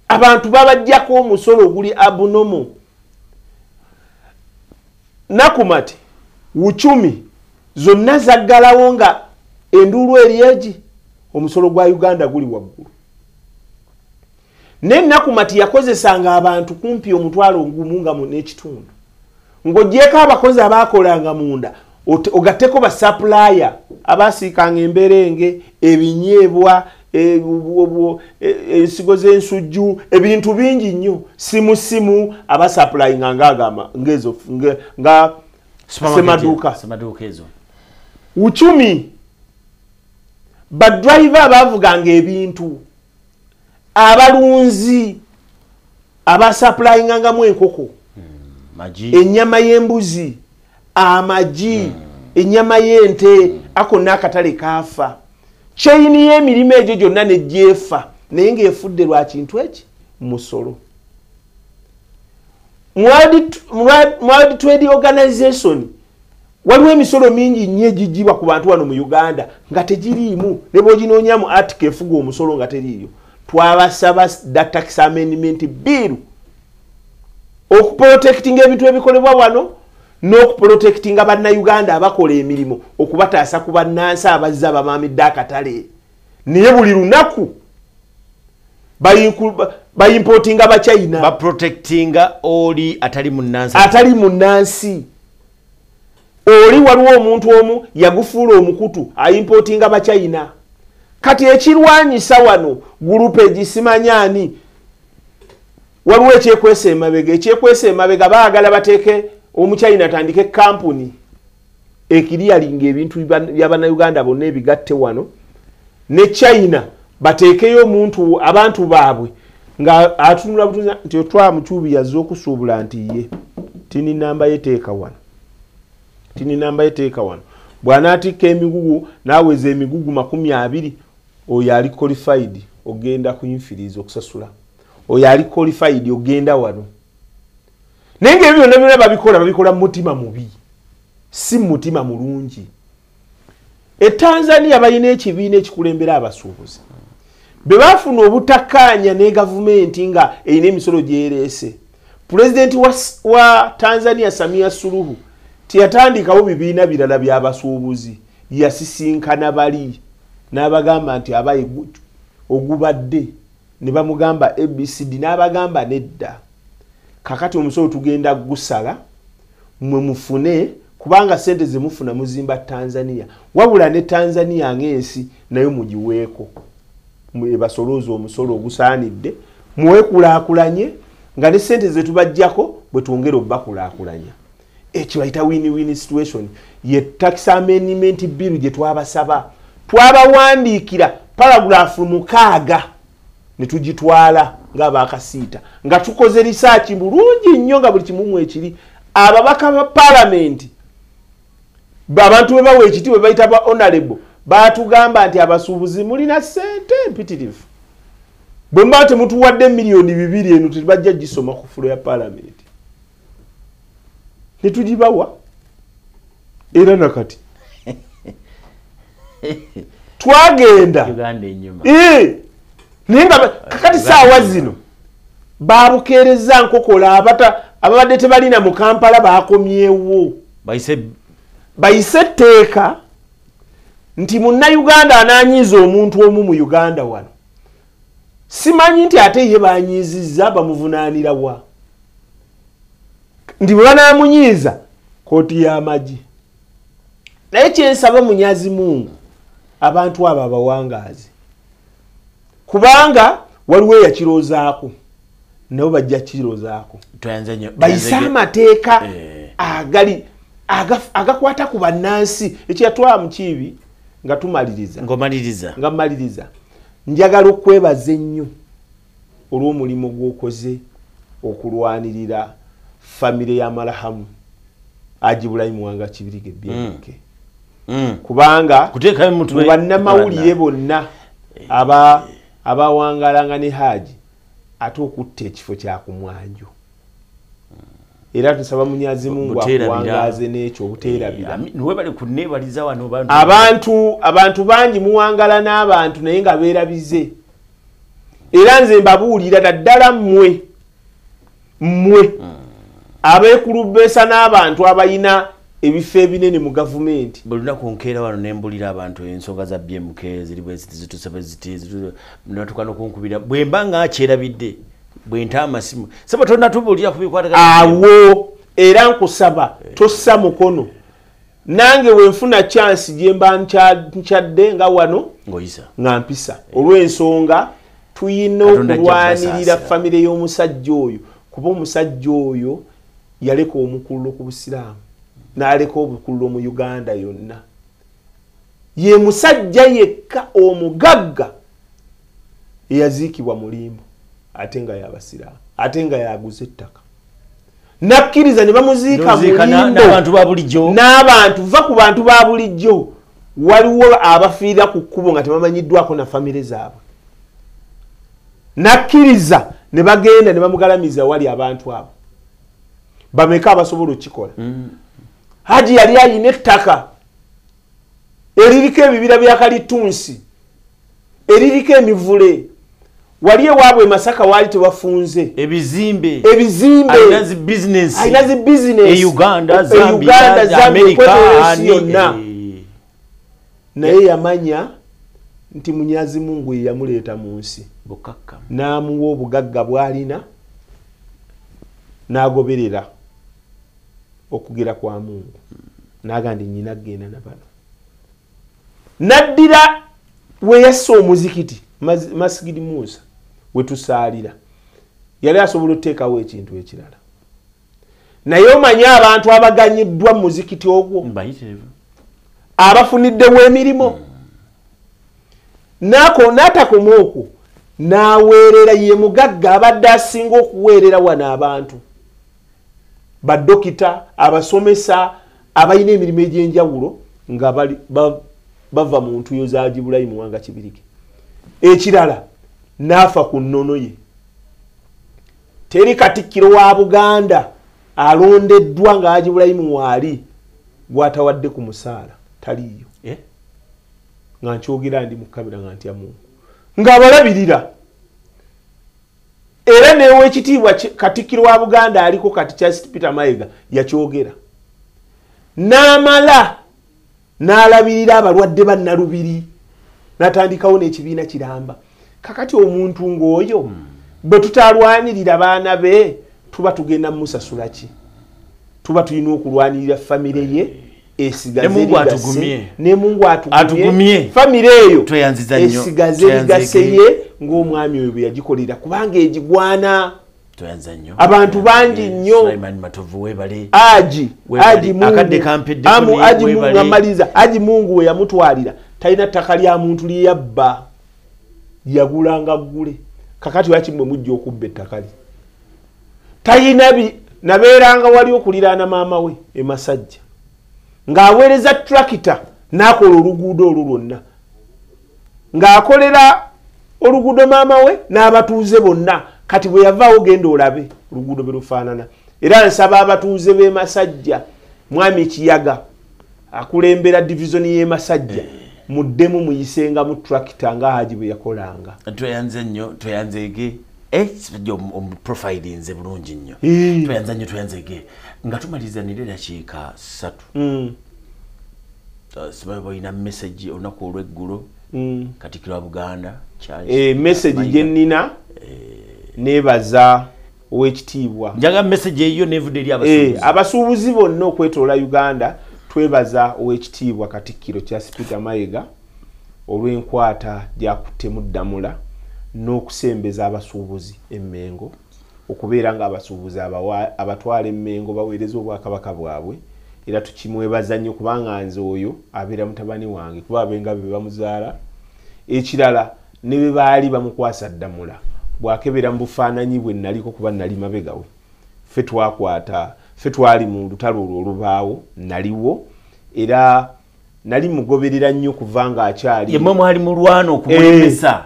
Abantu babajjako omusolo oguli abunomo. Nakumati uchumi zonna zaggalawo nga enduulu eri egi, omusolo gwa Uganda guli waggulu. Naye Nakumati yakozesanga abantu kumpi 1,000 nga n'ekitundu, ng'oggyeko abakozi abaakolanga munda, ogatteko basapulaya abasiikanga emberenge, ebinyeebwa, ensigo z'ensujju, ebintu bingi nnyo, simu abasapulayinga ng'agamba ngezo nga semaduuka ezo. Uchumi, badriver abavuganga ebintu, abalunzi abasapulayingangamu enkoko, ennyama y'embuzi, amagi, ennyama y'ente, ako n'akatale kaafa. Chaini y'emirimu egyo gyonna ne gyefa, naye ng'efudde lwa kintu eki? Musolo. World Trade Organization, waliwo emisolo mingi nnyo egiggyibwa ku bantu wano mu Uganda nga tegiriimu, ne bw'oginoonya mu article efuga omusolo nga teriiyo. Twabasaba the tax amendment bill okuprotectinga ebintu ebikolebwa wano n'okuprotectinga bannayuganda abakola emirimu, okubataasa ku bannansi abazze abamaamidde akatale. Naye buli lunaku bayimpotinga Bachina, baprotectinga oli atali munnansi, atali munnansi. Oli waliwo omuntu omu yagufuula omukutu ayimpotinga Bachina. Kati ekirwanyisa wano gurupu egisimanya ani, waliwo ekyekwesa emabega. Ekyekwesa emabega baagala bateeke omuchina atandike kampuni ekiriyalinga ebintu bya bannayuganda bonna ebigatte wano ne China, bateekeyo omuntu abantu baabwe nga atunula butunzi nti otwala Mukyubi yazze okusuubula, nti ye tini namba ye teeka wano, tini namba ye teeka wano. Bw'anaatikka emigugu n'aweza emigugu 20, oyo ali qualified ogenda kuyinfiriza okusasula, oyo ali qualified ogenda wano. Naye ng'ebyo byonna byonna babikola mu mutima mubi, si mu mutima mulungi. E Tanzania balina ekibiina ekikulembera abasuubuzi, bwe baafuna obutakkaanya ne gavumenti nga erina emisolo gyereese. Pulezidenti wa Tanzania Samia Suluhu teyatandikawo bibiina birala by'abasuubuzi, yasisinkana bali n'abagamba nti abaye ogubadde, ne bamugamba ABCD, n'abagamba nedda, kakati omusolo tugenda gusala mwe mufune, kubanga sente zemufuna muzimba Tanzania, wabula ne Tanzania ng'ensi nayo mugiweeko, ebasolooza omusolo ogusaanidde mwekulaakulanye, nga ne sente zetubajjako bwe twongera obbakulaakulanya. Ekyo bayita win-win situation. Ye tax amendment bill gye twabasaba, twabawandiikira paragraph 6 ne tugitwala ng'abakasiita, nga tukoze research bulungi nnyo, nga buli kimu ekiri. Ababaka ba palamenti, abantu be bawa ekitiibwa bayita ba honorable, baatugamba nti abasuubuzi mulina ssente mpitirivu, bwe muba temutuwadde 2 miliyoni eno tebajja gisoma ku floor ya palamenti. Ne tugibawa era nakati. Twagenda naye nga kakati saawa zino babukeereza nkokola ababadde tebalina mu Kampala bakomyewo. Bayise etteeka nti munnayuganda anaanyiiza omuntu omu mu Uganda wano. Simanyi nti ate ye banyiizizza bamuvunaanira wa. Nti bwe banaamunyiiza kooti y'amagye. Naye kyensaba Munyazi Mungu abantu abo abawangaazi. Kubanga waliwo eyakiroozaako nabo bajja kirozaako. Bayise amateeka agali agakwata ku bannansi. Ekiyatwala mu kibi nga tumaliriza. Nga maliriza. Njagala okwebaza ennyo olw'omulimu gw'okoze okulwanirira famire ya Malahamu Haji Ibrahim Muwanga Kibirige BMK. Kubanga mu bannamawulire bonna abawangalanga ne Haji ate okutta ekifo kya kumwanjo. Era tusaba Munyazi Mungu akuwangaaze n'ekyo obuteerabira. Abantu bangi muwangala n'abantu naye nga beerabize. Era nze mbabuulira naddala mmwe abeekulubeesa n'abantu abalina ebifo ebinene mu gavumenti. Buli lunaku nkeera wano ne mbulira abantu ensonga za BMK ziri bwe ziti zituuse bwe ziti natuuka n'okunkubira bwe mba nga kyerabidde bwe nta amasimu saba tonnatubuulira ku bikwatagana awo. Era nkusaba tossa mukono. Nange we nfuna chance gye mba nkyadde nga wano nga mpisa olw'ensonga tuyina okulwanirira famire y'omusajja oyo, kuba omusajja oyo yaleka omukululo ku Busiraamu n'aleka obukululo mu Uganda yonna. Ye musajja yekka omugagga eyaziikibwa mu limbo ate nga y'abasiraamu ate nga yaguze ettaka. Nakkiriza ne bamuziika mu limbo n'abantu ba bulijjo. N'abantu va ku bantu ba bulijjo. Waliwo abafiira ku kkubo nga tebamanyiddwako na famire zaabwe. Nakkiriza ne bagenda ne bamugalamiza wali abantu abo. Bameka abasobola okukikola. Haji yali ayina ettaka eririko ebibira bya kalitunsi, eririko emivule. Wali ewaabwe Masaka waali tebafunze ebizimbe, alina zi business e Uganda, Zambia, Amerika yonna. Naye yamanya nti Munyazi Mungu ye yamuleeta mu nsi n'amuwa obugagga bw'alina n'agoberera okugira kwa Mungu n'agamba nnyina agenda na bano. N'addira we yassa omuzikiti Masigidi Musa we tusaalira. Yali asobola okuteekawo ekintu ekirala. Naye omanye abantu abaganyiddwa mu muzikiti ogwo abafuniddewo emirimu. N'atakoma okwo n'aweerera. Ye mugagga abadde asinga okuweerera wano abantu badokita, abasomesa abalina emirimu egy'enjawulo nga bava mu ntuyo za Haji Ibrahim Muwanga Kibirige. Ekirala n'afa ku nnono ye. Teri katikkiro wa Buganda alondeddwa nga Haji Ibrahim waali gw'atawadde ku musaala taliiyo. Nga nkyogera ndi mu kamera nga ntya Mungu ng'abalabirira. Era n'owekitiibwa katikkiro wa Buganda aliko kati Charles Peter Mayiga yakyogera. N'amala n'alabirira abalwadde ba Nalubiri n'atandikawo n'ekibiina kiramba. Kakati omuntu ng'oyo bwe tutalwanirira baana be tuba tugenda musasula ki? Tuba tulina okulwanirira famire ye esigaze ne Mungu atugumye. Famire eyo esigaze ligase ye ng'omwami oyo bwe yagikolera kubanga egigwana. Abantu bangi nnyo. Sulaiman Matovu webale. Haji Mungu Haji Mungu amaliza. Haji Mungu we yamutwalira talina ttaka lya muntu lye yabba yagulanga ggule. Kakati lwaki mmwe mujja okubba ettaka lye? Talina nabeeranga wali okuliraana maama we e Masajja ng'aweereza tractor n'akola oluguudo olwo lwonna, ng'akolera oluguudo maama we n'abatuuze bonna. Kati bwe yavaawo genda olabe oluguudo bwe lufaanana. Era nsaba abatuuze b'e Masajja, Mwami Kiyaga akulembera divizoni y'e Masajja, Muddemu muyisengamu tractor nga Haji bwe yakolanga. Tweyanze nnyo, tweyanzeege. Omuprofile nze bulungi nnyo. Tweyanza nnyo, tweyanzeege. Nga tumaliriza nire dakiika 3. Simanyi olina message olunaku olw'eggulo. Katikkiro wa Buganda. Message gye nnina neebaza ow'ekitiibwa. Njaga message eyo nevudde eri abasuubuzi. Abasuubuzi bonna okwetoola Uganda twebaza ow'ekitiibwa Katikkiro Charles Peter Mayiga olw'enkwata gy'akuttemu Ddamula n'okusembeza abasuubuzi emmengo, okubeera nga abasuubuzi abatwala emmengo baweereza obwakabaka bwabwe. Era tukimwebaza nnyo kubanga nze oyo abeera mutabani wange, kuba abenga be bamuzaala. Ekirala ne bwe baali bamukwasa Ddamula, bw'akebeera mu bufaananyi bwe naliko kuba nali mabega we, ffe twakwata, ffe twali mu lutalo olwo olubaawo, naliwo era nali mugoberera nnyo kuva nga akyali. Ye mmwe mwali mulwana okumulemesa.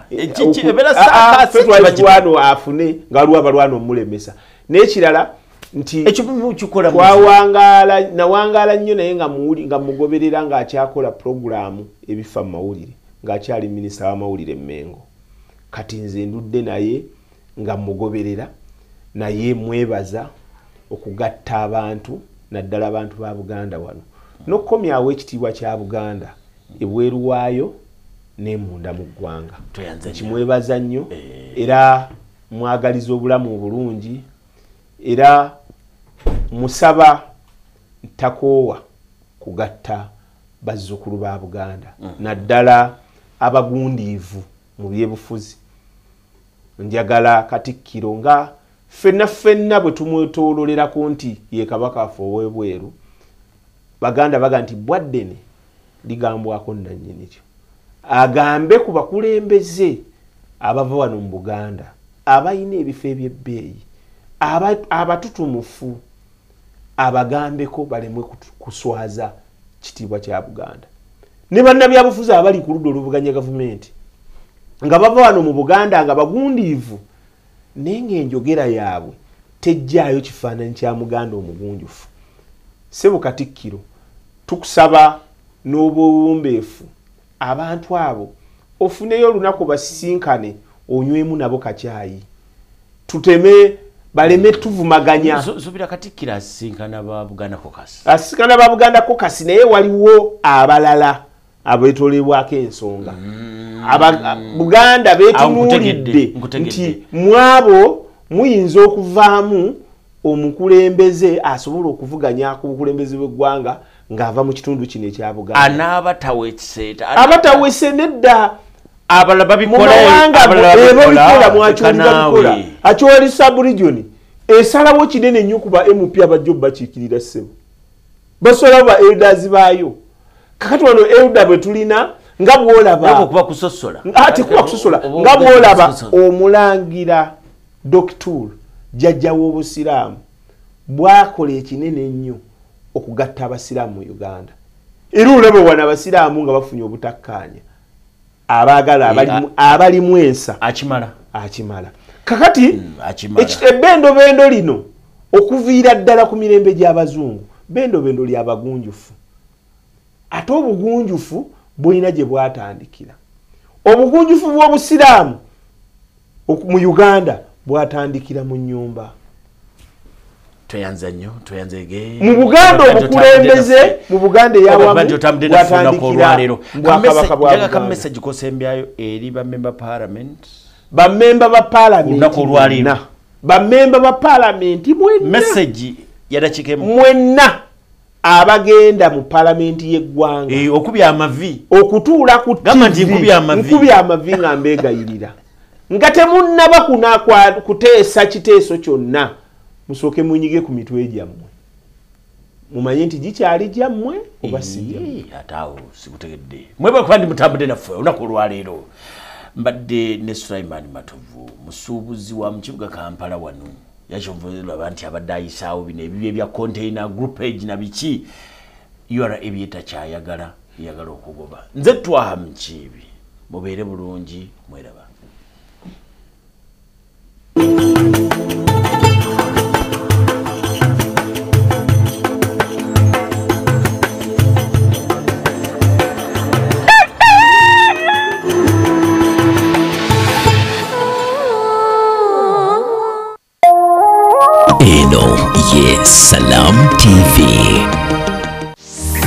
Ffe twali tulwana afune nga waliwo abalwana omulemesa. N'ekirala nti nawangaala nnyo naye nga mugoberera ng'akyakola pulogulaamu ebifa mu mawulire, ng'akyali minisita w'amawulire Mmengo. Kati nze ndudde naye nga mugoberera, naye mwebaza okugatta abantu naddala abantu ba Buganda wano n'okukomyawo ekitiibwa kya Buganda ebweru waayo n'emunda mu ggwanga. Kimwebaza nnyo era mwagaliza obulamu obulungi, era musaba ntakoowa kugatta bazzukulu ba Buganda naddala abagundiivu mu byebufuzi. Njagala Katikkiro nga ffenna ffenna bwe tumwetoololerako nti ye Kabaka waffe ow'ebweru, Baganda baga nti bwaddene ligambwako nnannyini kyo, agambe ku bakulembeze abava wano mu Buganda abalina ebifo eby'ebbeeyi, abatutumufu, abagambeko balemwe kuswaza kitiibwa kya Buganda. Ne bannabyabufuzi abali ku ludda oluvuganya gavumenti nga bava wano mu Buganda nga bagundiivu, naye ng'enjogera yaabwe tejjaayo kifaananyi kya Muganda omugunjufu. Ssebo Katikkiro, tukusaba n'obuwombeefu abantu abo ofuneyo olunaku basisinkane onywemu nabo kacaayi, tuteme baleme tuvumaganya. Subira Katikkiro asisinkana ba Buganda Caucus. Asisinkana ba Buganda Caucus, naye waliwo abalala abeetoolebwako ensonga. Buganda beetunuulidde nti mwabo muyinza okuvaamu omukulembeze asobola okuvuganya ku bukulembeze bw'eggwanga ng'ava mu kitundu kino ekya Buganda. Anaaba tawese. Abatawese nedda. Abalala babikola, babikola mwacholi babikola. Acholi sub-region esalawo kinene nnyo kuba MP abajja bakiikirira ssebo. Basobola ba elders baayo. Kakati wano elder bwe tulina nga bw'olaba. Kuba kusosola. Ate kuba kusosola. Nga bw'olaba omulangira Doctor jjajja w'obusiraamu bw'akola ekinene ennyo okugatta abasiraamu mu Uganda. Era olaba wano abasiraamu nga bafunye obutakkaanya, abaagala abalimu ensa. Akimala. Akimala. Kakati ebbendobendo lino okuviira ddala ku mirembe gy'abazungu, bendobendo ly'abagunjufu. Ate obugunjufu bulina gye bwatandikira. Obugunjufu bw'obusiraamu mu Uganda bwatandikira mu nnyumba. Tweyanza nnyo, tweyanzege. Mu Buganda obukulembeze, mu Buganda eyawamu bwatandikira bwakabaka bwa Buganda. Ka message kosembyayo eri ba member parliament. Ba member ba parliament. Olunaku olwaleero. Ba member ba parliament mwenna. Message yadakika emu. Mwenna abagenda mu parliament y'eggwanga. Okubya amavi. Okutuula ku TV. Gamba nti nkubya amavi. Nkubya amavi nga mbeegayirira. Nga temunnaba kuteesa kiteeso kyonna, musooke munyige ku mitwe gyammwe, mumanye nti gikyali gyammwe oba si gyammwe. Ate awo sikutegedde. Mwebale kuba ndi mutambudde naffe olunaku olwaleero. Mbadde ne Sulaiman Matovu, musuubuzi wa mu kibuga Kampala wano. Yakyova nti abadde ayisaawo bino ebibyo ebya container, groupage na biki. URA ebyetakyayagala, eyagala okugoba. Nze Twaha Mukiibi, mubeere bulungi, mweraba. Eno ye Salam TV.